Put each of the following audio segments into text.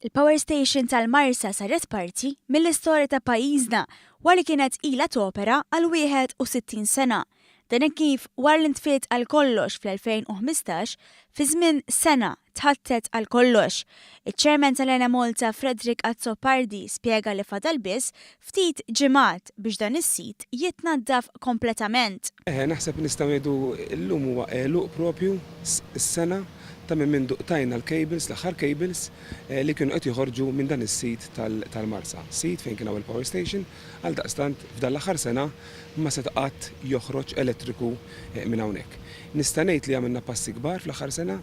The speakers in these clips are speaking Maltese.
Il-Power Station tal-Marsa saret parti mill-istorja ta' pajjiżna wara li kienet ilha topera għal 61 sena. Dan hekk kif wara li ntfiet għal kollox fl-2015, fi żmien sena tħattet għal kollox. Iċ-Chairman tal-Enemalta Frederick Azzopardi spjega li fadal biss ftit ġimgħat biex dan is-sit jitnaddaf kompletament. Eħe, naħseb nistgħu ngħidu llum huwa għeluq propju s-sena ta' minn mindu qtajna l-cables, l-aħħar cables li kienu qed joħorġu minn dan is-sit tal-Marsa, sit fejn kien hawn il-power station, għaldaqstant f'dan l-aħħar sena ma seta' qatt joħroġ elettriku minn hawnhekk. Nista' ngħid li għamilna passi kbar fl-aħħar sena,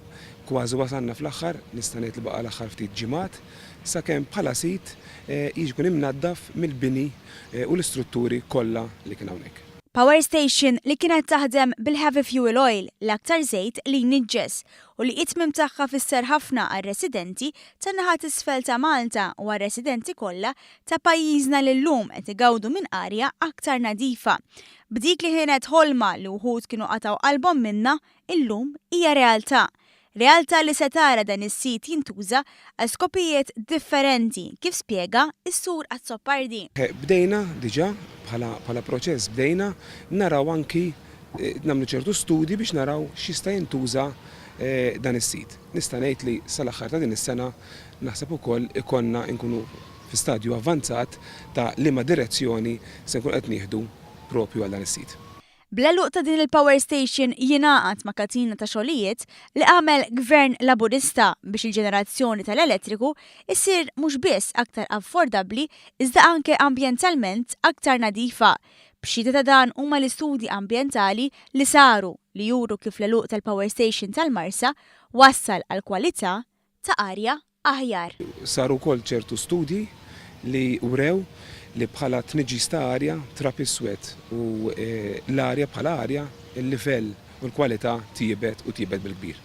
kważi wasalna fl-aħħar, nista' ngħid li baqa' l-aħħar ftit ġimgħat sakemm bħala sit jiġi jkun imnaddaf mill-bini u l-istrutturi kollha li kien hawnhekk. Power station li kienet taħdem bil-heavy fuel oil, l-aktar żejt li jniġġes, u li it-tmiem tagħha fisser ħafna għar-residenti tan-naħa t'isfel ta' Malta u għar-residenti kollha ta' pajjiżna li llum qed igawdu minn arja aktar nadifa. B'dik li kienet ħolma li wħud kienu qatgħu qalbhom minnha, illum hija realtà. Realtà li se tara dan is-sit jintuża għal skopijiet differenti, kif spjega s-Sur Azzopardi. Bdejna diġà, bħala bħala proċess bdejna naraw anki nagħmlu ċertu studji biex naraw x'jista' jintuża dan is-sit. Nista' ngħid li sal-aħħar ta' din is-sena naħseb ukoll ikollna nkunu fi stadju avvanzat ta' liema direzzjoni se nkunu qed nieħdu propju għal dan is-sit. Bl-għeluq ta' din il-power station jingħaqad ma' katina ta' xogħlijiet li għamel Gvern Laburista biex il-ġenerazzjoni tal-elettriku issir mhux biss aktar affordabbli iżda anke ambjentalment aktar nadifa. B'xhieda ta' dan huma l-istudji ambjentali li saru li juru kif l-għeluq tal-power station tal-Marsa wassal għal kwalità ta' arja aħjar. Saru wkoll ċertu studji li wrew li bħala tniġġis ta' arja, trab iswed u l-arja bħala arja, il-livell u l-kwalità tjiebet u tjiebet bil-kbir.